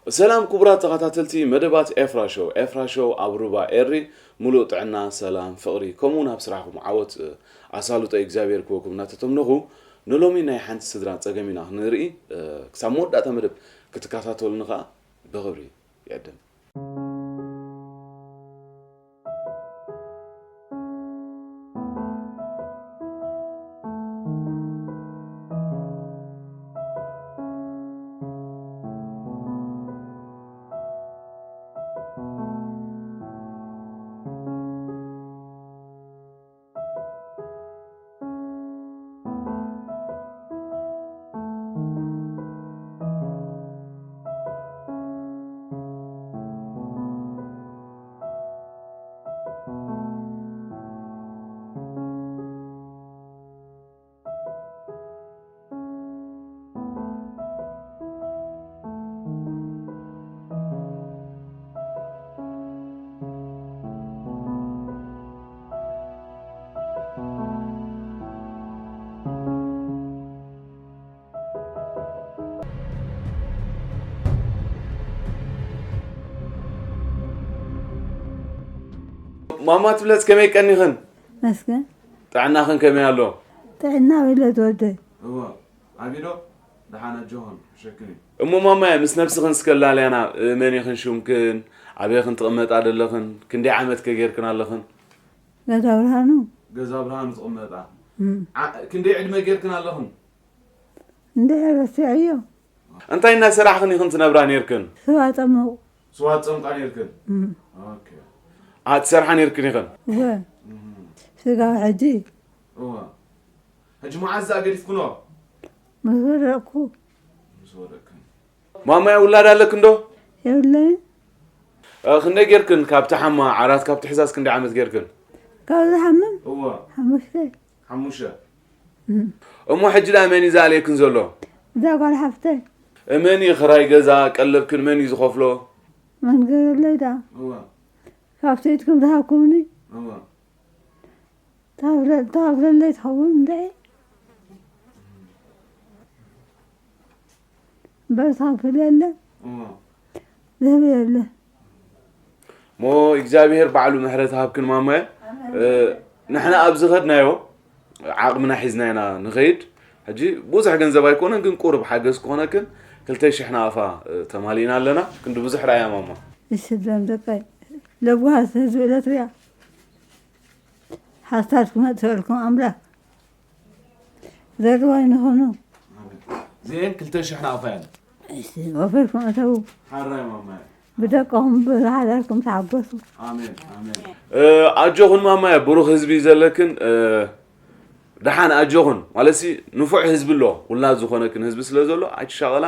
ሰላም ክቡራት ተኸታተልቲ መደባት ኤፍራ ሾው። ኤፍራ ሾው ኣብ ሩባ ኤሪ ሙሉእ ጥዕና፣ ሰላም፣ ፍቕሪ፣ ከምኡ እውን ኣብ ስራሕኩም ዓወት፣ እ፣ ኣሳልጦ እግዚኣብሔር ክወኩም እናተተምነኹ፣ ንሎሚ ናይ ሓንቲ ስድራ ጸገም ኢና ክንርኢ። እ፣ ክሳብ መወዳእታ መደብ ክትከታተሉኒ ከኣ ብኽብሪ ይዕድም። ማማ ትብለጽ ከመይ ቀኒኽን? መስገን። ጥዕናኽን ከመይ ኣሎ? ጥዕና ኣበይ ኣሎ ትወደይ? እወ፣ ኣቢዶ ደሓን ኣጆኽን፣ ሸክኒ። እሞ ማማየ፣ ምስ ነብስኽን እስከ ላልያና፣ እ፣ መን ኢኽን ሹምክን? ኣበይኽን ትቕመጣ ደለኽን? ክንደይ ዓመት ከ ጌርክን ኣለኽን? ገዛ ብርሃኑ። ገዛ ብርሃኑ ትቕመጣ። እም። ዓ-፣ ክንደይ ዕድመ ጌርክን ኣለኽን? እንደ ረሲዐዮ። እንታይ እናሰራሕኽን ኢኽን ትነብራ ኔርክን? ስዋ ጸሙቕ። ስዋ ትጸምቃ ኔርክን? እም። ኦኬ። ኣ፣ ትሰርሓ ኔርክን ኢኽን? እወ። እም። ስጋ ሕጂ። እወ። ሕጂ መዓዝ ዝኣ ገዲፍክኖ? ምስ ወደቕኩ። ምስ ወደቅክን። ማማያ ውላድ ኣለክን ዶ? የብለይን። እ፣ ክንደይ ጌርክን ካብ ትሓማ፣ ዓራት ካብ ትሕዛዝ ክንደይ ዓመት ጌርክን? ካብ ዝሓምም? እወ። ሓሙሽተ። ሓሙሽተ። እም። እሞ ሕጂ ደኣ መን እዩ ዝኣልየክን ዘሎ? እዛ ጓል ሓፍተይ። እ፣ መን እዩ ክራይ ገዛ ቀለብክን መን እዩ ዝኸፍሎ? መንገደለይ ደኣ። እወ። ካብ ሰይድኩም ዝሃብኩምኒ። እወ። ታብረ-፣ ታብረለይ ትኸውን እንደ እምበር ታብለ የለ። እወ። ዝህብ የለ። ሞ እግዚኣብሔር ባዕሉ ምሕረት ሃብክን ማማየ። እ፣ ንሕና ኣብ ዝኸድናዮ ዓቕምና ሒዝና ኢና ንኸይድ። ሕጂ ብዙሕ ገንዘብ ኣይኮነን፣ ግን ቁሩብ ሓገዝ ክኾነክን ክልተ ሽሕ ናቕፋ፣ እ፣ ተማሊእና ኣለና። ክንዲ ብዙሕ ረኣያ ማማ። እሺ፣ ደም ደቀይ። ለጓስ ህዝቢ ኤርትርያ። ሓሳድ ክመጽእልኩም ኣምላኽ ዘርዋይ ንኹኑ። እዚኤን ክልተ ሽሕ ናቕፋ እየን። እሺ፣ ወፈርኩም እተዉ። ሓራይ ማማየ። ብደቅኹም ብሓዳርኩም ተሓጎሱ። ኣሜን፣ ኣሜን። እ፣ ኣጆኹን ማማየ፣ ብሩኽ ህዝቢ እዩ ዘለክን፣ እ፣ ደሓን ኣጆኹን። ማለትሲ ንፉዕ ህዝቢ ኣሎ፣ ውላድ ዝኾነክን ህዝቢ ስለ ዘሎ፣ ኣይትሻቐላ።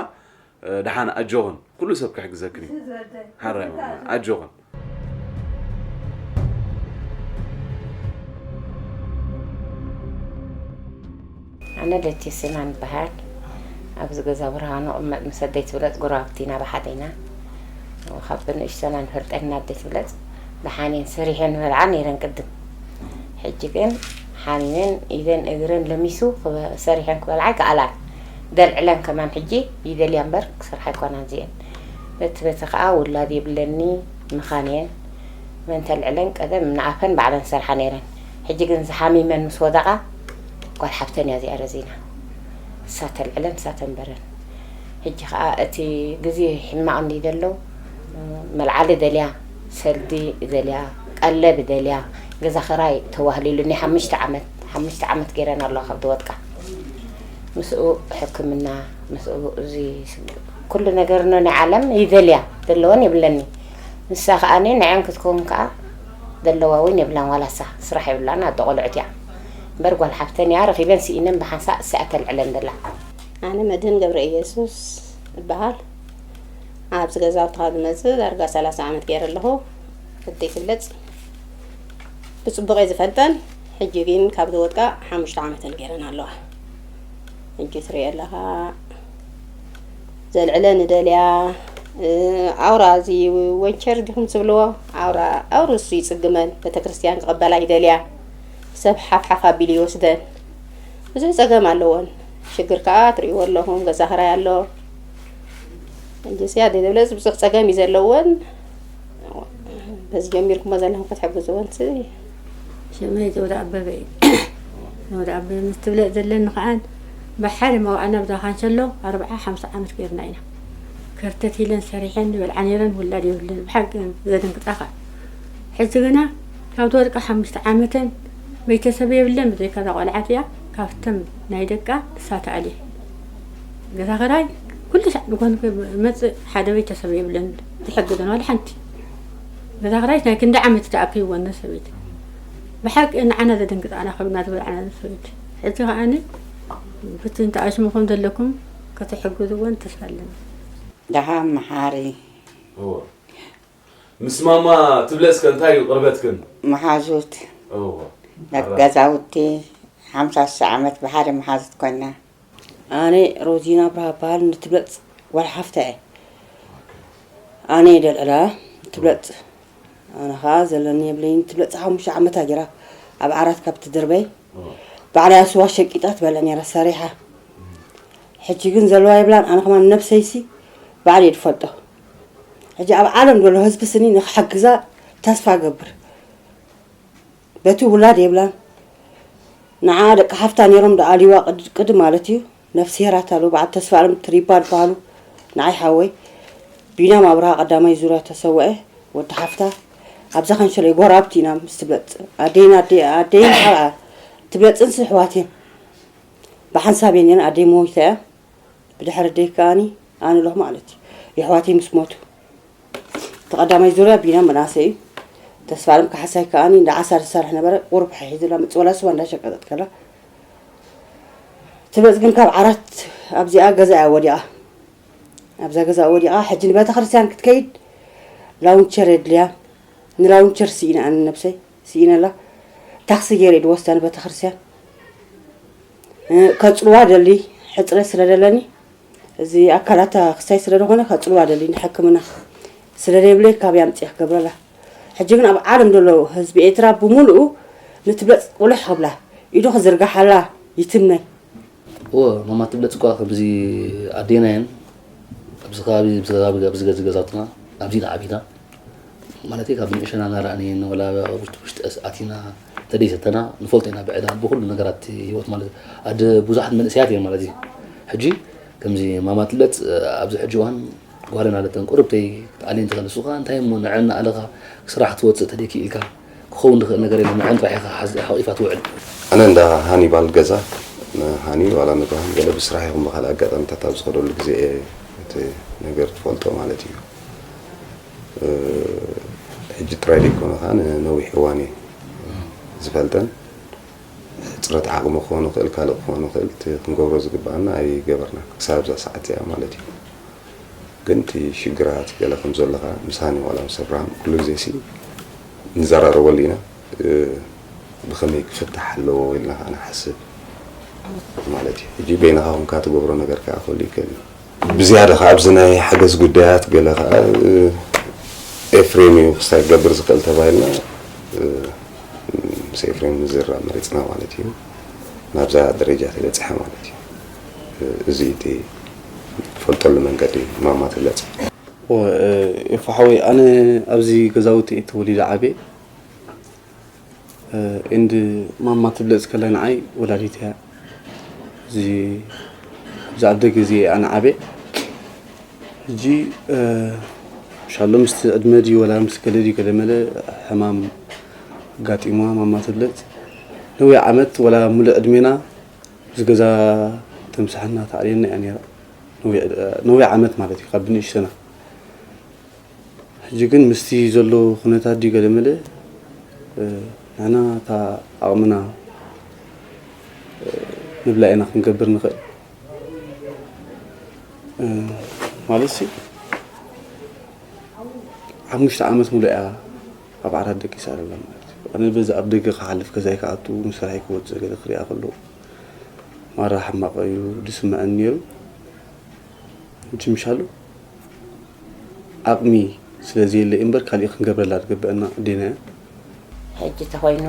እ፣ ደሓን ኣጆኽን፣ ኩሉ ሰብ ክሕግዘክን እዩ። ሓራይ ማማ፣ ኣጆኽን። ኣነ ደቲ ስናን በሃል። ኣብዚ ገዛ ብርሃኑ እቕመጥ፣ ምስ ኣደይ ትብለጽ ጎረባብቲ ኢና፣ ብሓደ ኢና። ካብ ብንእሽቶና ንፈልጠን ኣደይ ትብለጽ። ደሓን እየን ሰሪሐን ዝበልዓ ነይረን ቅድም። ሕጂ ግን ሓሚመን ኢደን እግረን ለሚሱ ክበ-፣ ሰሪሐን ክበልዓ ኣይከኣላን። ደልዕለን ከማን ሕጂ ይደልያ እምበር ክሰርሓ ኣይኮናን እዚኤን። በቲ በቲ ከኣ ውላድ የብለኒ ምኻን እየን። መን ተልዕለን ቀደም ንኣፈን ባዕለን ዝሰርሓ ነይረን። ሕጂ ግን ዝሓሚመን ምስ ወደቓ ጓል ሓፍተን እያ እዚኣ ረዚና። ንሳ ተልዕለን ንሳ ተንበረን። ሕጂ ከኣ እቲ ግዜ ሕማቕ እንዲ ዘሎ፣ መልዓሊ ደልያ፣ ሰልዲ ደልያ፣ ቀለብ ደልያ፣ ገዛ ኽራይ ተዋህሊሉ ናይ ሓሙሽተ ዓመት፣ ሓሙሽተ ዓመት ገይረን ኣለዋ ካብ ዝወድቃ። ምስኡ ሕክምና፣ ምስኡ እዚ ኩሉ ነገር ኖ ናይ ዓለም ይደልያ፣ ዘለወን የብለኒ። ንሳ ከኣ ንዐን ክትከውን ከኣ ዘለዋ እውን የብላን፣ ዋላ እሳ ስራሕ የብላን፣ ኣደ ቆልዑት እያ። እምበር ጓል ሓፍተን እያ፣ ረኺበን ስኢነን ብሓንሳእ እሳ እያ ተልዕለን ዘላ። ኣነ መድህን ገብረ ኢየሱስ እበሃል። ኣብዚ ገዛውቲ ካብ ዝመጽእ ዳርጋ ሰላሳ ዓመት ገይረ ኣለኹ። እተይ ትብለጽ ብጽቡቕ እየ ዝፈልጠን። ሕጂ ግን ካብ ዝወድቃ ሓሙሽተ ዓመተን ገይረን ኣለዋ። ሕጂ ትሪኦ ኣለኻ። ዘልዕለን ደልያ፣ እ፣ ኣውራ እዚ ወንቸር ዲኹም ትብልዎ? ኣውራ፣ ኣውሪ እሱ ይጽግመን፣ ቤተክርስትያን ክቕበላ ይደልያ። ሰብ ሓፍ ሓፍ ኣቢሉ ይወስደን። ብዙሕ ጸገም ኣለወን። ሽግር ከኣ ትርእይዎ ኣለኹም፣ ገዛ ክራይ ኣሎ። ሕጂ ሲ ኣደ ትብለጽ ብዙሕ ጸገም እዩ ዘለወን። በዚ ጀሚርኩሞ ዘለኹም ክትሕግዝወን ሲ። ሽመይ ዘውደ ኣበበ እዩ። ዘውደ ኣበበ ምስ ትብለጽ ዘለኒ ከኣ ብሓደ መዋዕልና ብዛ ካንሸሎ ኣርብዓ ሓምሳ ዓመት ገይርና ኢና። ከርተት ኢለን ሰሪሐን ዝበልዓ ነይረን ውላድ የብለን። ብሓቂ ዘደንግጻ ከኣ። ሕጂ ግና ካብ ዝወድቃ ሓሙሽተ ዓመተን ቤተሰብ የብለን፣ ብዘይካ እዛ ቆልዓት እያ። ካብተን ናይ ደቃ ንሳ ትኣልየ። ገዛ ኸራይ ኩሉ ሳዕ ንኮን መጽእ ሓደ ቤተሰብ የብለን ዝሕግዘን ዋላ ሓንቲ። ገዛ ኸራይ ናይ ክንዲ ዓመት ደኣ ከይወነ ሰበይቲ። ብሓቂ ንዓና ዘደንግጻና ኮይና ዝበልዓና ሰበይቲ። ሕጂ ከኣኒ ብቲ እንተኣሽምኹም ዘለኩም ክትሕግዝወን ተስፋ ኣለኒ። ደሃ መሓሪ። እወ። ምስ ማማ ትብለጽ ከ እንታይ እዩ ቅርበትክን? መሓዙት። እወ። ደቂ ገዛውቲ ሓምሳ ሽሕ ዓመት ብሓደ መሓዙት ኮይና። ኣነ ሮዚና ኣብርሃ እበሃል፣ ንትብለጽ ጓል ሓፍታ እየ። ኣነ እየ ደልዕላ ትብለጽ። ኣነ ኸኣ ዘለኒ የብለይን። ትብለጽ ሓሙሽተ ዓመታ ጌራ ኣብ ዓራት ካብ ትድርበይ። እወ። ባዕላ እያ ስዋ ሸቂጣ ትበልዕ ነይራ ሰሪሓ። ሕጂ ግን ዘለዋ የብላን። ኣነ ከማን ነብሰይሲ ባዕለይ እየ ዝፈልጦ። ሕጂ ኣብ ዓለም ዘሎ ህዝቢ ስኒ ንኽሕግዛ ተስፋ እገብር። በቲ ውላድ የብላን። ንዓ ደቂ ሓፍታ ነይሮም ደኣልይዋ ቅድ-፣ ቅድም ማለት እዩ። ነፍስሄራት ኣለዉ። በዓል ተስፋ ኣለም ትሪባ ዝበሃሉ ንዓይ ሓወይ። ቢንያም ኣብርሃ ቀዳማይ ዙርያ ተሰውአ። ወዲ ሓፍታ ኣብዛ ከንሸለይ ጎራብቲ ኢና ምስ ትብለጽ። ኣደይን ኣደ-፣ ኣደይን ሓ-፣ ትብለጽንሲ ኣሕዋት እየን። ብሓንሳብ እየን ነይረን። ኣደይ ሞይታ እያ። ብድሕሪ ኣደይ ከኣኒ ኣነ ኣለኹ ማለት እዩ። የሕዋተይ ምስ ሞቱ። እቲ ቀዳማይ ዙርያ ቢና መናእሰይ እዩ። ተስፋለም ካሕሳይ ከኣኒ እንዳ ዓሳ ዝሰርሕ ነበረ። ቁሩብ ሒዙላ መጽእ ወላ ስዋ እንዳሸቀጠት ከላ። ትበጽ ግን ካብ ዓራት ኣብዚኣ ገዛ እያ ወዲቓ። ኣብዛ ገዛ ወዲቓ ሕጂ ንቤተ ክርስቲያን ክትከይድ ላውንቸር የድልያ። ንላውንቸር ስኢነ ኣነ ነብሰይ ስኢነላ። ታክሲ ገይረ እየ ዝወስዳ ንቤተ ክርስቲያን። እ፣ ከጽልዋ ደሊ ሕጽረት ስለ ደለኒ፣ እዚ ኣካላታ ክሳይ ስለ ዝኾነ ከጽልዋ ደሊ ንሕክምና ስለ ደይብለይ ካብ ያምጽእ ክገብረላ። ሕጂ ግን ኣብ ዓለም ዘሎ ህዝቢ ኤርትራ ብምሉኡ ንትብለጽ ቁልሕ ክብላ፣ ኢዱ ክዝርግሓላ ይትምነ። እወ፣ ማማ ትብለጽ እኳ ከምዚ ኣዴና እየን። ኣብዚ ከባቢ፣ ኣብዚ ከባቢ፣ ኣብዚ ገዛ፣ ገዛውትና፣ ኣብዚ ኢና ዓቢና። ማለተይ ካብ ንእሸና እናረኣናየን፣ ወላ ውሽጢ፣ ውሽጢ ኣስ-፣ ኣቲና፣ ተደይሰተና፣ ንፈልጦ ኢና ብዕዳ፣ ብኹሉ ነገራት ህይወት ማለት፣ ኣደ ብዙሓት መንእሰያት እየን ማለት እዩ። ሕጂ ከምዚ ማማ ትብለጽ፣ ኣብዚ ሕጂ እዋን ጓለን ኣለተን ቁርብተይ ክትኣልየን ትኽእል። ንሱ ኸኣ እንታይ እሞ ንዕና ኣለኻ ስራሕ ክትወጽእ ተደይ ክኢልካ ክኸውን ዝኽእል ነገር የለን። ንዕን ጥራሕ ኢኻ ሓዝ-፣ ሓቒፋ ትውዕል። ኣነ እንዳ ሃኒባል ገዛ፣ ሃኒ ዋላ ንብርሃን ገለ ብስራሕ ይኹን ብኻልእ ኣጋጣሚታት ኣብ ዝኸደሉ ግዜ እየ እቲ ነገር ትፈልጦ ማለት እዩ። እ፣ ሕጂ ጥራይ ዘይኮነ ኸኣ ንነዊሕ እዋን እየ ዝፈልጠን። ሕጽረት ዓቕሚ ክኾን ይኽእል፣ ካልእ ክኾን ይኽእል፣ እቲ ክንገብሮ ዝግብኣና ኣይገበርናን ክሳብ እዛ ሰዓት እዚኣ ማለት እዩ። ግን እቲ ሽግራት ገለ ከም ዘሎ ኸኣ ምስ ሃኒ ዋላ ምስ ኣብርሃም ኩሉ ግዜ ሲ ንዘራረበሉ ኢና። እ፣ ብኸመይ ክፍታሕ ኣለዎ ኢልና ኸኣ ንሓስብ ማለት እዩ። ሕጂ በይንኻ ኹንካ ትገብሮ ነገር ከኣ ክህሉ ይክእል እዩ። ብዝያዳ ኸኣ ኣብዚ ናይ ሓገዝ ጉዳያት ገለ ኸኣ፣ እ፣ ኤፍሬም እዩ ክስታይ ክገብር ዝኽእል ተባሂልና፣ እ፣ ምስ ኤፍሬም ምዝራብ መሪጽና ማለት እዩ። ናብዛ ደረጃ ተበጽሐ ማለት እዩ። እ፣ እዚ እቲ ትፈልጠሉ መንገዲ ማማ ትብለጽ። ኦ፣ እ፣ ኤፉ ሓወይ፣ ኣነ ኣብዚ ገዛውቲ እየ ተወሊደ ዓብየ። እ፣ ኤንድ ማማ ትብለጽ ከላ ንዓይ ወላዲት እያ። እዚ፣ እዚ ኣብ ደገ እዚ ኣነ ዓብየ። ሕጂ፣ እ፣ ሻሎ ምስቲ ዕድመ ድዩ ወላ ምስ ገለ ድዩ ገለ መለ ሕማም ኣጋጢምዋ ማማ ትብለጽ። ነዊሕ ዓመት ወላ ሙሉእ ዕድሜና እዚ ገዛ ተምስሓና ተኣልየና እያ ነይራ። ነዊሕ፣ ነዊሕ ዓመት ማለት እዩ፣ ካብ ብንእሽተና። ሕጂ ግን ምስቲ ዘሎ ኩነታት ድዩ ገለ መለ፣ እ፣ ንሕና እታ ዓቕምና፣ እ፣ ንብላ ኢና ክንገብር ንኽእል። እ፣ ማለትሲ፣ ሓሙሽተ ዓመት ሙሉእ እያ ኣብ ዓራት ደቂሳ ዘላ ማለት እዩ። ኣነ በዚ ኣብ ደገ ክሓልፍ፣ ገዛይ ክኣቱ፣ ንስራይ ክወፅእ ገለ ክሪኣ ከለኹ፣ ማራ ሕማቕ እዩ ዝስምዐኒ ነይሩ። ሕጂ ምሻሉ ዓቕሚ ስለ ዘየለ እምበር፣ ካሊእ ክንገብረላ ዝግበአና ኣዴና እያ። ሕጂ ተኾይኑ፣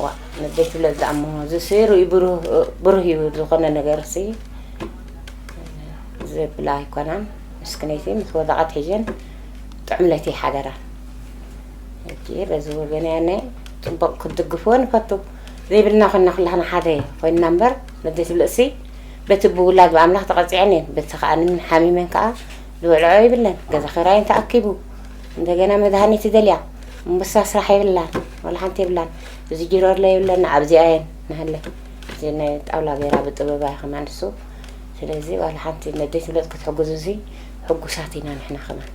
ዋ፣ ንደይ ትብለጽ ደኣ እሞ፣ እዚ ሲ ርእዩ ብሩህ፣ ብሩህ እዩ ዝኾነ ነገር ሲ፣ ዘብላ ኣይኮናን። ምስክነይቲ ምስ ወደቐት ሒዘን ጥዑም ለይቲ ሓደራ። ሕጂ በዚ ወገን ያነ ጽቡቕ ክትድግፍዎ ንፈቱ። ዘይብልና ኮይና ኩላህና ሓደ ኮይንና እምበር፣ ነደይ ትብልእሲ በቲ ብውላድ ብኣምላኽ ተቐጺዐን እየን። በቲ ከኣ ሓሚመን ከኣ ዝበልዖ ይብለን። ገዛ ኪራየን ተኣኪቡ፣ እንደገና መድሃኒት ይደልያ። እምብሳ ስራሕ የብላን፣ ዋላ ሓንቲ የብላን። እዚ ጅሮርለ የብለና፣ ኣብዚኣ እየን ንሃለ። እዚ ናይ ጣውላ ገይራ ብጥበባ እያ ከማን እሱ። ስለዚ ዋላ ሓንቲ ነደይ ትብለጽ ክትሕግዙ እዚ ሕጉሳት ኢና ንሕና ከማን።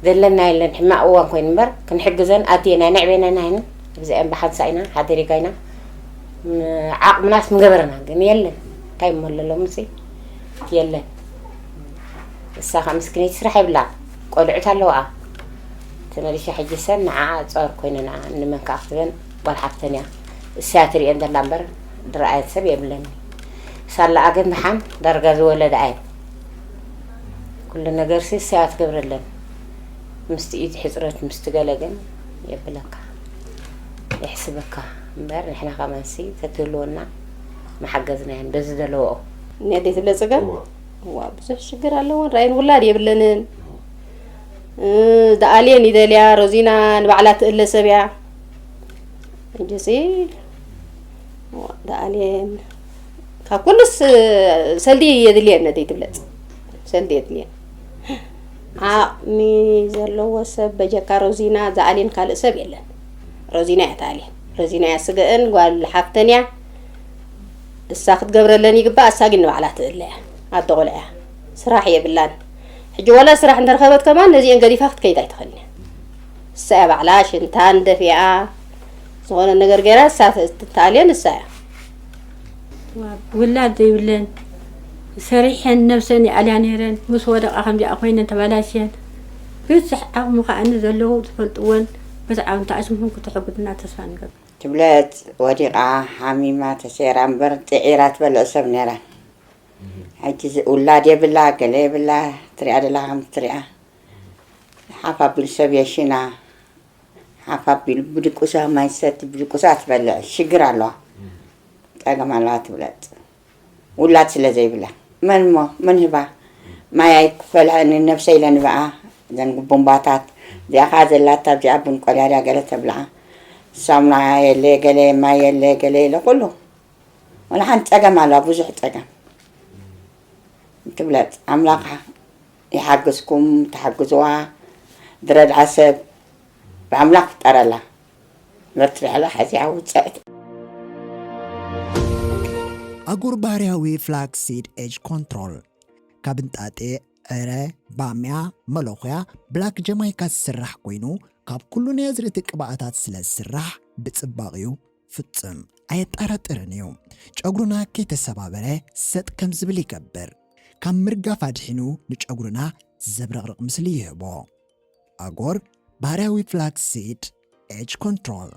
ዘለና የለን፣ ሕማቕ እዋን ኮይኑ እምበር ክንሕግዘን ኣዴና ነዕቤና ኢና። ኣብዚኣን ብሓንሳ ኢና ሓደሪጋ ኢና። ም-፣ ዓቕምናስ ምገበርና ግን የለን። እንታይ እሞ ኣለሎም እዚ? የለን። እሳ ኸኣ ምስክነይቲ ስራሕ የብላን። ቆልዑት ኣለዋኣ። ተመሊሻ ሕጂ ሰን ንዓ ጾር ኮይነን ንመን ከኣ ክትበን ጓል ሓፍተን እያ። እሳ እያ ትርእየን ዘላ እምበር ዝረኣየት ሰብ የብለኒ። ሳላኣ ግን ደሓን ዳርጋ ዝወለዳ እየን። ኩሉ ነገርሲ እሳ እያ ትገብረለን። ምስቲ ኢድ ሕጽረት ምስቲ ገለ ግን የብለካ። የሕስበካ እምበር ንሕና ከማንሲ ተትህልወና መሓገዝና እየን በዚ ዘለዎኦ። እኔ ኣደይ ትብለ ጽገም? እዋ። እዋ፣ ብዙሕ ሽግር ኣለወን። ራእየን ውላድ የብለንን። እ፣ ደኣልየን ይደልያ፣ ሮዚና ንባዕላ ትእለ ሰብ እያ። እንጂሲ፣ እዋ፣ ደኣልየን። ካብ ኩሉስ፣ እ፣ ሰልዲ የድልየን፣ ነደይ ትብለጽ። ሰልዲ የድልየን። ዓቕሚ ዘለዎ ሰብ በጀካ ሮዚና ዝኣልየን ካልእ ሰብ የለን። ሮዚና እያ ትኣልየን። ሮዚና እያ ስገአን፣ ጓል ሓፍተን እያ። እሳ ክትገብረለን ይግባእ፣ እሳ ግን ንባዕላ ትእለ እያ። ኣደ ቆልዓ እያ። ስራሕ የብላን። ሕጂ ዋላ ስራሕ እንተረኸበት ከማን ነዚአን ገዲፋ ክትከይድ ኣይትኽእልን እያ። እሳ እያ ባዕላ ሽንታን ደፊኣ፣ ዝኾነ ነገር ገይራ እሳ ት-፣ ትተኣልየን እሳ እያ። ውላድ ዘይብለን፣ ሰሪሐን ነብሰን ይኣልያ ነይረን። ምስ ወደቓ ከምዚኣ ኮይነን ተበላሽየን። ብዙሕ ዓቕሚ ከኣ ንዘለዉ ዝፈልጥወን በዚ ዓውንታ ኣሽምኩም ክትሕግዙና ተስፋ ንገብር። ትብለጽ ወዲቓ ሓሚማ ተሰይራ እምበር ጥዒራ ትበልዕ ሰብ ነይራ። ሕጂ እዚ ውላድ የብላ፣ ገለ የብላ፣ ትሪኣ ደላ ከም ትሪኣ። ሓፍ ኣቢሉ ሰብ የሽና፣ ሓፍ ኣቢሉ ብድቁሳ ማይ ትሰቲ፣ ብድቁሳ ትበልዕ፣ ሽግር ኣለዋ። ጸገም ኣለዋ ትብለጽ። ውላድ ስለ ዘይብላ። መን እሞ፣ መን ህባ? ማይ ኣይክፈልሐኒ፣ ነብሰይ ኢለ ንብኣ፣ እዘን ቡምባታት። እዚኣ ኸዓ ዘላታ ኣብዚኣ ቡን ቆልያ ድያ ገለ ተብልዓ። ሳሙና የለ፣ ገለ ማይ የለ፣ ገለ የለ፣ ኩሉ። ወላ ሓንቲ ጸገም ኣለዋ፣ ብዙሕ ጸገም። ትብለጽ፣ ኣምላኽ ይሓግዝኩም፣ ተሓግዝዋ። ዝረድኣ ሰብ ብኣምላኽ ፍጠረላ። መርትሪያላ ሓዚኣ ውፅዕት። ኣጎር ባህርያዊ ፍላክሲድ ኤጅ ኮንትሮል ካብ እንጣጤ፣ ዕረ፣ ባምያ፣ መለኹያ፣ ብላክ ጀማይካ ዝስራሕ ኮይኑ፣ ካብ ኩሉ ናይ ኣዝርእቲ ቅብኣታት ስለ ዝስራሕ ብጽባቕኡ ፍጹም ኣየጠራጥርን እዩ። ጨጉሩና ከይተሰባበረ ሰጥ ከም ዝብል ይገብር። ካብ ምርጋፍ ኣድሒኑ ንጨጉሩና ዘብረቕርቕ ምስሊ ይህቦ። ኣጎር ባህርያዊ ፍላክሲድ ኤጅ ኮንትሮል።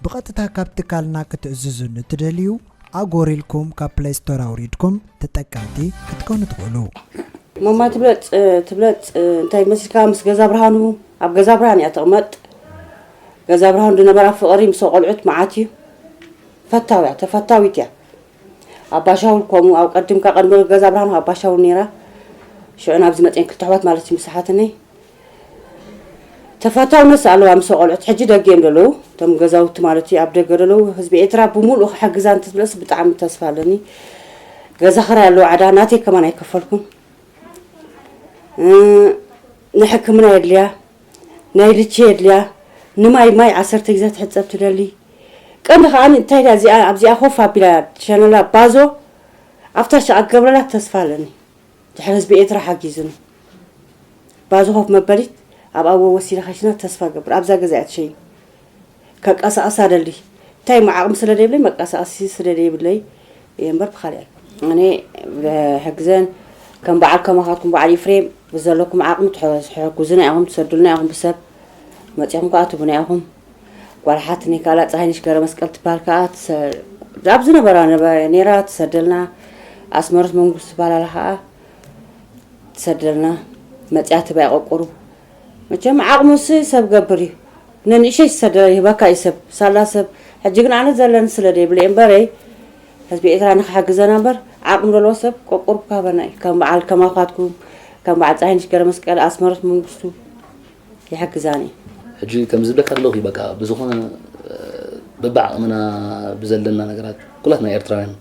ብቐጥታ ካብ ትካልና ክትእዝዙ ንትደልዩ፣ ኣጎር ኢልኩም ካብ ፕለይ ስቶር ኣውሪድኩም ተጠቀምቲ ክትኮኑ ትኽእሉ። ማማ ትብለጽ፣ ትብለጽ፣ እንታይ መስልካ ምስ ገዛ ብርሃኑ፣ ኣብ ገዛ ብርሃን እያ ትቕመጥ። ገዛ ብርሃኑ ዝነበራ ፍቕሪ ምስ ቆልዑት መዓት እዩ። ፈታው እያ፣ ተፈታዊት እያ። ኣባሻውል ከምኡ፣ ኣብ ቀድምካ ቀድሚ ገዛ ብርሃኑ ኣባሻውል ነይራ። ሽዑ ናብዚ መጽኤን ክልተ ኣሕዋት ማለት እዩ፣ ምስ ሓትነይ። ተፈታውነት ኣለዋ ምስ ቆልዑት፣ ሕጂ ደገ እዮም ዘለዉ። እቶም ገዛውቲ ማለት እዩ፣ ኣብ ደገ ዘለዉ ህዝቢ ኤርትራ ብምሉኡ ክሕግዛ እንትትብለስ ብጣዕሚ ተስፋ ኣለኒ። ገዛ ክራይ ኣለዎ፣ ዕዳ ናተይ ከማን ኣይከፈልኩን። እ፣ ንሕክምና የድልያ፣ ናይ ልቺ የድልያ፣ ንማይ፣ ማይ ዓሰርተ ግዜ ትሕጸብ ትደሊ። ቀንዲ ከኣ እንታይ ድያ እዚኣ፣ ኣብዚኣ ኮፍ ኣቢላ ሸነላ ባዞ፣ ኣብታ ሸቓ ክገብረላ ተስፋ ኣለኒ። ድሕሪ ህዝቢ ኤርትራ ሓጊዙኒ። ባዞ ኮፍ መበሊት ኣብ ኣዎ ወሲዳ ከሽና ተስፋ ገብር። ኣብዛ ገዛ እያ ትሸይን። ከቀሳቕሳ ደሊ። እንታይ እሞ ዓቕሚ ስለ ደይብለይ፣ መቀሳቐሲ ስለ ደይብለይ እየ እምበር ብኻልእ ኣይ-፣ ኣነ ብሕግዘን ከም በዓል ከማኻትኩም በዓል ኤፍሬም ብዘለኩም ዓቕሚ ትሐ-፣ ትሕግዙና ኢኹም፣ ትሰዱልና ኢኹም ብሰብ። መጺኹም ከኣ ትቡና ኢኹም። ጓል ሓትነይ ካላ ፀሃይነሽ ገረመስቀል ትበሃል ከኣ ትሰ-፣ ኣብ ዝነበራ ነበ-፣ ነይራ ትሰደልና። ኣስመረት መንግስቱ ትበሃል ኣላ ከኣ ትሰደልና። መጺኣ ትባይ ቆቁሩ። መቸም ዓቕሙሲ ሰብ ገብር እዩ። ነንእሸይ ዝሰደለ ይህበካ እዩ ሰብ። ሳላ ሰብ። ሕጂ ግን ኣነ ዘለኒ ስለ ደይብለ እምበረይ፣ ህዝቢ ኤርትራ ንኽሕግዘና እምበር፣ ዓቕሚ ዘለዎ ሰብ ቆቁሩ ክሃበና እዩ። ከም በዓል ከማኻትኩም፣ ከም በዓል ፀሃይነሽ ገረመስቀል፣ ኣስመሮት መንግስቱ ይሕግዛኒ። ሕጂ ከም ዝብለካ ኣለኹ፣ በቃ ብዝኾነ፣ እ፣ በብዓቕምና ብዘለና ነገራት ኩላትና ኤርትራውያን፣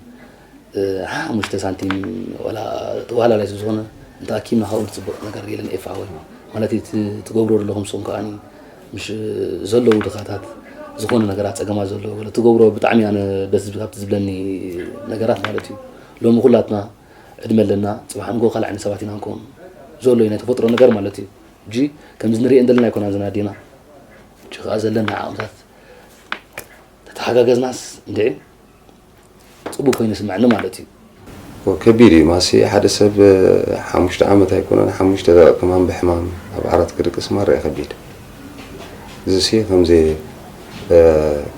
እ፣ ሓሙሽተ ሳንቲም ዋላ ተዋህላላይ ዝኾነ እንተኣኪብና ካብኡ ዝፅበቕ ነገር የለን ኤፋ ወይ ማለት እዩ። እቲ ትገብሮ ዘለኹም ንስኹም ከኣ ምሽ ዘለዉ ድኻታት ዝኾነ ነገራት ጸገማት ዘለዉ ወላ ትገብሮ ብጣዕሚ ኣነ ደስ ዝብል ካብቲ ዝብለኒ ነገራት ማለት እዩ። ሎሚ ኩላትና ዕድመ ኣለና፣ ጽባሕ ንግሆ ካልእ ዓይነት ሰባት ኢና ንከውን። ዘሎ እዩ ናይ ተፈጥሮ ነገር ማለት እዩ። ሕጂ ከምዚ ንሪኦ እንደለና ኣይኮናን ዘናዲና። ሕጂ ከኣ ዘለና ዓቕምታት ተተሓጋገዝናስ እንድዒ ጽቡቅ ኮይኑ ይስምዐኒ ማለት እዩ። ከቢድ እዩ ማሲ። ሓደ ሰብ ሓሙሽተ ዓመት ኣይኮነን ሓሙሽተ ደቂ ከማን ብሕማም ኣብ ዓራት ክድቅስ ማራ እዩ ከቢድ። እዚ ሲ ከምዚ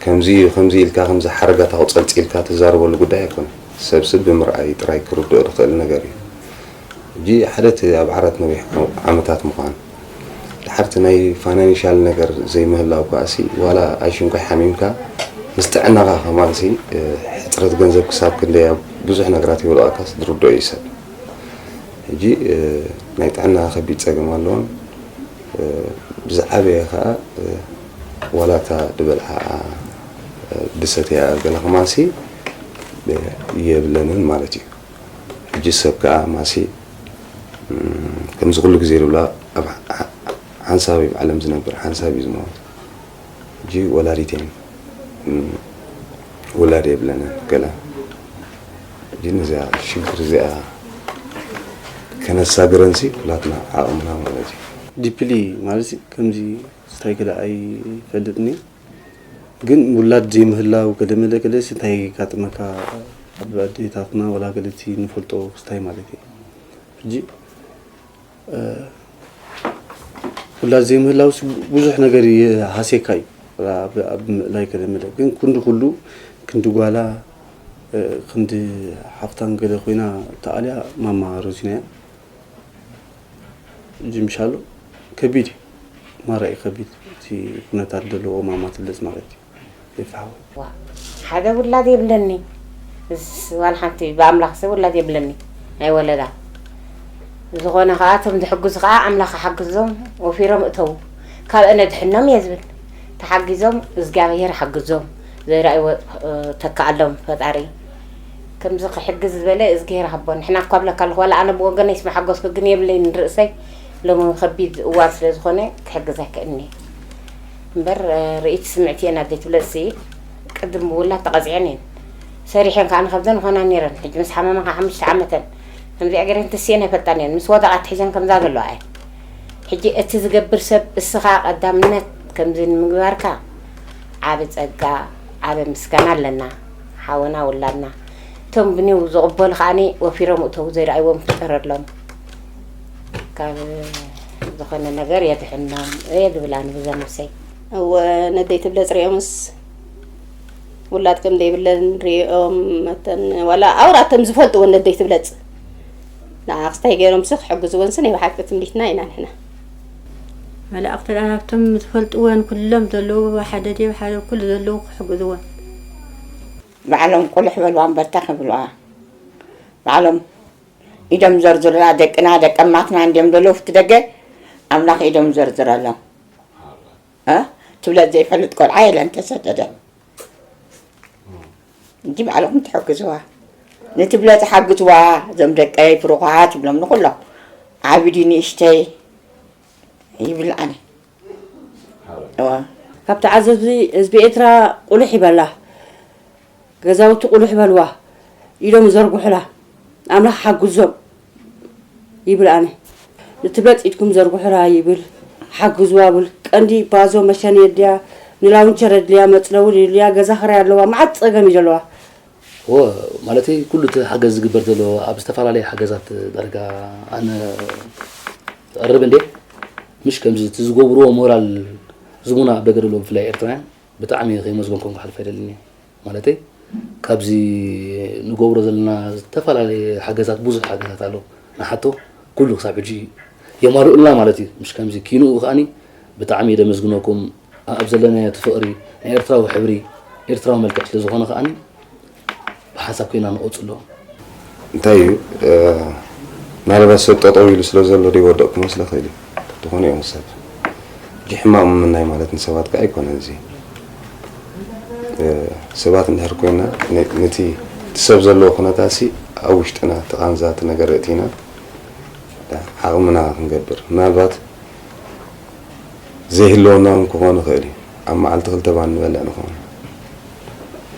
ከምዚ እዩ ከምዚ ኢልካ ከምዚ ሓረጋታዊ ጸልጺልካ ትዛረበሉ ጉዳይ ኣይኮነን። ሰብ ስብ ብምርኣይ ጥራይ ክርድኦ ዝኽእል ነገር እዩ። ሕጂ ሓደ እቲ ኣብ ዓራት ነዊሕ ዓመታት ምዃን ድሓርቲ ናይ ፋይናንሻል ነገር ዘይምህላው ከኣሲ ዋላ ኣይሽንኳይ ሓሚምካ ምስ ጥዕናኻ ከማንሲ ሕፅረት ገንዘብ ክሳብ ክንደይ ኣብ ብዙሕ ነገራት ይበልኣካስ ዝርድኦ እዩ ሰብ። ሕጂ ናይ ጥዕና ከቢድ ፀገም ኣለዎን ብዝዓበየ ከዓ ዋላ እታ ድበልዓ ድሰትያ ገለ ከማንሲ የብለንን ማለት እዩ። ሕጂ ሰብ ከዓ ማሲ ከምዚ ኩሉ ግዜ ዝብላ ኣብ ሓንሳብ እዩ ዓለም ዝነብር ሓንሳብ እዩ ዝመውት። ሕጂ ወላዲት እየን ውላድ የብለንን ገለ ሕጂ ነዚኣ ሽግር እዚኣ ከነሳግረንሲ ኩላትና ዓቕምና ማለት እዩ። ዲፕሊ ማለት ከምዚ ስታይ ክደ ኣይፈልጥኒ ግን ውላድ ዘይምህላው ገለመለ ገለ እንታይ የጋጥመካ ኣብ ኣዴታትና ወላ ገለቲ ንፈልጦ ክስታይ ማለት እዩ ሕጂ ውላድ ዘይምህላው ብዙሕ ነገር ይሃሴካ እዩ ኣብ ምእላይ ገለመለ ግን ክንዲ ኩሉ ክንዲ ጓላ ክንዲ ሓፍታን ገለ ኮይና ተኣልያ ማማ ሮዚና እያ ጅምሻሎ ከቢድ እዩ ማራ እዩ ከቢድ እቲ ኩነታት ዘለዎ ማማ ትብለጽ ማለት እዩ ይፍሓው ሓደ ውላድ የብለኒ እስ ዋላ ሓንቲ ብኣምላኽ ሰብ ውላድ የብለኒ ናይ ወለዳ ዝኾነ ከዓ እቶም ዝሕግዙ ከዓ ኣምላኽ ሓግዞም ወፊሮም እተዉ ካብ እነ ድሕኖም እየ ዝብል ተሓጊዞም እግዚኣብሔር ሓግዞም ዘይረኣይዎ ተካኣሎም ፈጣሪ ከምዚ ክሕግዝ ዝበለ እዝግሄር ሃቦ ንሕና እኳ ብለካ ኣለኹ ዋላ ኣነ ብወገነይ ስመሓጎስኩ ግን የብለይ ንርእሰይ ሎሚ ከቢድ እዋን ስለ ዝኾነ ክሕግዝ ኣይክእልኒ እምበር ርእይቲ ስምዕቲ እየን ኣደይ ትብለጽ ስኢ ቅድም ብውላት ተቐጺዐን እየን ሰሪሐን ከዓ ንከብደን ኾና ነይረን ሕጂ ምስ ሓመማ ከዓ ሓሙሽተ ዓመተን ከምዚኣ ገይረን ተስኤን ኣይፈልጣን እየን ምስ ወደቓ ትሒዘን ከምዛ ዘለዋ እየን ሕጂ እቲ ዝገብር ሰብ እስኻ ቀዳምነት ከምዚ ንምግባርካ ዓቢ ጸጋ ዓቢ ምስጋና ኣለና ሓወና ውላድና እቶም ብኒው ዝቕበሉ ከዓኒ ወፊሮም እተው ዘይረኣይዎም ፍጠረሎም ካብ ዝኾነ ነገር የድሕኖም እየ ዝብል ኣነ ብዛ ነብሰይ እወ ነደይ ትብለጽ ሪኦምስ ውላድ ከም ዘይብለን ሪኦም መተን ዋላ ኣውራተን ዝፈልጥወን ነደይ ትብለጽ ንዓ ክስታይ ገይሮምሲ ክሕግዝወንሲ ናይ ብሓቂ ትምኒትና ኢና ንሕና መላእኽቲ ደኣ ናብቶም ዝፈልጥወን ኩሎም ዘለዉ ሓደ ድየ ሓደ ኩሉ ዘለዉ ክሕግዝወን ባዕሎም ቁልሕ በልዋ እምበርታ ክብልዋ ባዕሎም ኢዶም ዘርዝሩላ ደቅና ደቀማትና እንድዮም ዘለዉ ፍቲ ደገ ኣምላኽ ኢዶም ዘርዝረሎም እ ትብለት ዘይፈልጥ ቆልዓ የለን ተሰደደ እንጂ ባዕልኹም ትሕግዝዋ ንትብለት ሓግዝዋ እዞም ደቀይ ብሩኻት ይብሎም ንኩሎም ዓብዲ ንእሽተይ ይብል ኣነ እዋ ካብ ተዓዘብቲ ህዝቢ ኤርትራ ቁልሕ ይበላ ገዛውቲ ቁልሕ በልዋ ኢዶም ይዘርጉሑላ ኣምላኽ ሓግዞም ይብል ኣነ ንትብለጽ ኢድኩም ዘርጉሑላ ይብል ሓግዝዋ ብል ቀንዲ ባዞ መሸን የድልያ ንላውንቸር የድልያ መጽለዊ የድልያ ገዛ ክራይ ኣለዋ መዓት ጸገም እዩ ዘለዋ እወ ማለተይ ኩሉ እቲ ሓገዝ ዝግበር ዘሎ ኣብ ዝተፈላለየ ሓገዛት ዳርጋ ኣነ እቕርብ እንዴ ምሽ ከምዚ እቲ ዝገብርዎ ሞራል ዝቡና ኣብ ደገ ዘለዉ ብፍላይ ኤርትራውያን ብጣዕሚ ከይመስገንኩም ክሓልፍ ኣይደልን እየ ማለተይ ካብዚ ንገብሮ ዘለና ዝተፈላለየ ሓገዛት ብዙሕ ሓገዛት ኣሎ ንሓቶ ኩሉ ክሳብ ሕጂ የማልኡልና ማለት እዩ ምሽ ከምዚ ኪንኡ ከዓኒ ብጣዕሚ እየ ደመስግነኩም ኣብ ዘለናዮ እቲ ፍቕሪ ናይ ኤርትራዊ ሕብሪ ኤርትራዊ መልክዕ ስለ ዝኾነ ከዓኒ ብሓንሳብ ኮይና ንቐፅሎ። እንታይ እዩ ምናልባት ሰብ ጠጠው ኢሉ ስለ ዘሎ ዶ ይወደቕ ክመስሎ ይኽእል እዩ። ዝኾነ ይኹን ሰብ ሕጂ ሕማቕ ምምናይ ማለት ንሰባት ከኣ ኣይኮነን። እዚ ሰባት እንድሕር ኮይና ነቲ ሰብ ዘለዎ ኩነታት ሲ ኣብ ውሽጥና ተቓንዛቲ ነገር እቲና ዓቕምና ክንገብር ምናልባት ዘይህልወና እውን ክኾን ይኽእል እዩ። ኣብ መዓልቲ ክልተ ባኒ ንበልዕ ንኾን።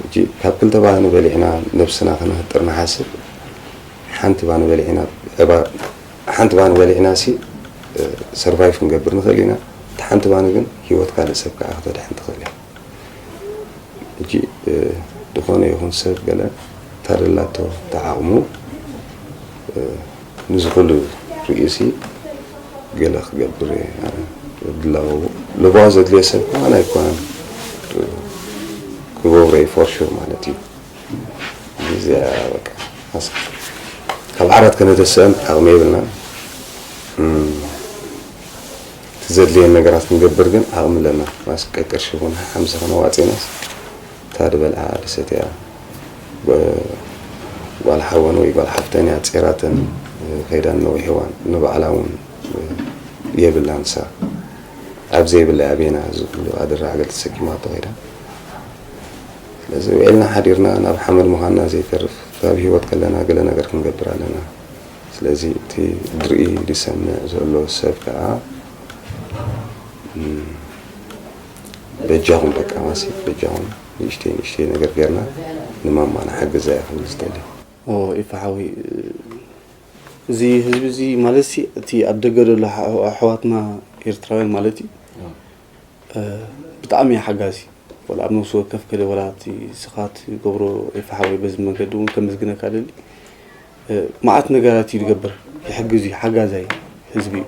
ሕጂ ካብ ክልተ ባኒ በሊዕና ነብስና ከነህጥር ንሓስብ፣ ሓንቲ ባኒ በሊዕና ዕባ ሓንቲ ባኒ በሊዕና ሲ ሰርቫይቭ ክንገብር ንኽእል ኢና። እቲ ሓንቲ ባኒ ግን ህይወት ካልእ ሰብ ከዓ ክተድሕን ትኽእል እያ። ሕጂ ዝኾነ ይኹን ሰብ ገለ ታደላቶ ተዓቕሙ ንዝኽሉ ርእሲ ገለ ክገብር ድላወቡ ልባ ዘድልዮ ሰብ ከማን ኣይኮነን ክገብሮ እዩ ፎርሹር ማለት እዩ። እዚኣ በቃ ካብ ዓራት ከነተስአን ዓቕሚ የብልናን። እቲ ዘድልየን ነገራት ክንገብር ግን ዓቕሚ ኣለና። ማስቀ ቅርሺ ይኹን ሓምሳ ከነዋፅናስ እታ ዝበልዓ ድሰትያ ጓል ሓወን ወይ ጓል ሓፍተን እያ ፂራተን ከይዳን ነዊሕ እዋን ንባዕላ እውን የብላን ሳ ኣብ ዘይብላ ኣቤና ዝብሉ ኣደራዕገል ተሰኪማቶ ከይዳ። ስለዚ ውዒልና ሓዲርና ናብ ሓመድ ምዃንና ዘይተርፍ ካብ ህይወት ከለና ገለ ነገር ክንገብር ኣለና። ስለዚ እቲ ድርኢ ዝሰምዕ ዘሎ ሰብ ከዓ በጃኹም በቃ ማሲ በጃኹም ንእሽተይ ንእሽተይ ነገር ጌርና ንማማ ንሓግዛ እያ ክብል ዝደሊ። ኢፋ ሓወይ፣ እዚ ህዝቢ እዚ ማለት ሲ እቲ ኣብ ደገ ዘሎ ኣሕዋትና ኤርትራውያን ማለት እዩ ብጣዕሚ እዩ ሓጋዚ። ወላ ኣብ ነፍሲ ወከፍ ከደ ወላ እቲ ስኻ ትገብሮ ኤፋ ሓወይ በዚ መንገዲ እውን ከመስግነካ ደሊ። መዓት ነገራት እዩ ዝገብር፣ ይሕግዝ እዩ፣ ሓጋዛይ ህዝቢ እዩ።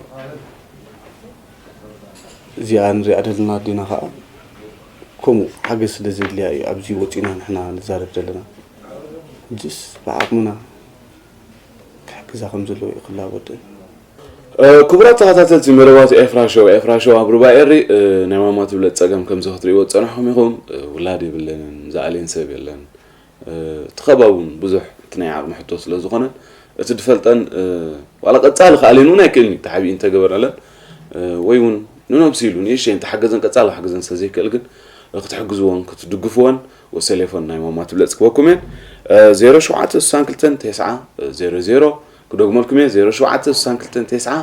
እዚኣ ንሪኣ ዘለና ኣዴና ከዓ ከምኡ ሓገዝ ስለ ዘድልያ እዩ ኣብዚ ወፂና ንሕና ንዛረብ ዘለና። ሕጅስ ብዓቕምና ክሕግዛ ከም ዘለዎ እዩ ክላወጥን። ክቡራት ተኸታተልቲ መደባት ኤፍራ ሾው፣ ኤፍራ ሾው ኣብ ሩባ ኤሪ ናይ ማማ ትብለጽ ጸገም ከምዚ ክትርእይዎ ዝጸናሕኩም ኢኹም። ውላድ የብለንን፣ ዝኣልየን ሰብ የለን። እቲ ከባቢ እውን ብዙሕ እቲ ናይ ዓቕሚ ሕቶ ስለ ዝኾነን እቲ ዝፈልጠን ዋላ ቀጻሊ ክኣልየን እውን ኣይክእልን እዩ። ተሓቢኡ እንተገበርናለን ወይ እውን ንነብሱ ኢሉ ንእሽተይ እንተሓገዘን ቀጻሊ ክሕግዘን ስለ ዘይክእል ግን ክትሕግዝዎን ክትድግፍዎን ወሰሌፎን ናይ ማማ ትብለጽ ክበኩም እየን። ዜሮ ሸውዓተ ስሳን ክልተን ተስዓ ዜሮ ዜሮ ክደግመልኩም እየ። ዜሮ ሸውዓተ ስሳን ክልተን ተስዓ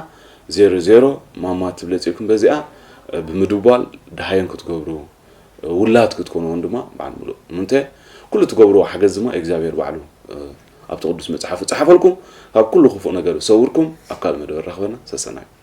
ዜሮ ዜሮ ማማ ትብለጽ ኢልኩም በዚኣ ብምድዋል ደሃየን ክትገብሩ ውላድ ክትኮንዎን ድማ በዓል ምሉእ ምንተ ኩሉ ትገብርዎ ሓገዝ ድማ እግዚኣብሔር ባዕሉ ኣብቲ ቅዱስ መጽሓፉ ጸሓፈልኩም ካብ ኩሉ ክፉእ ነገር ሰውርኩም ኣብ ካልእ መደበር ራኽበና ሰሰናዩ።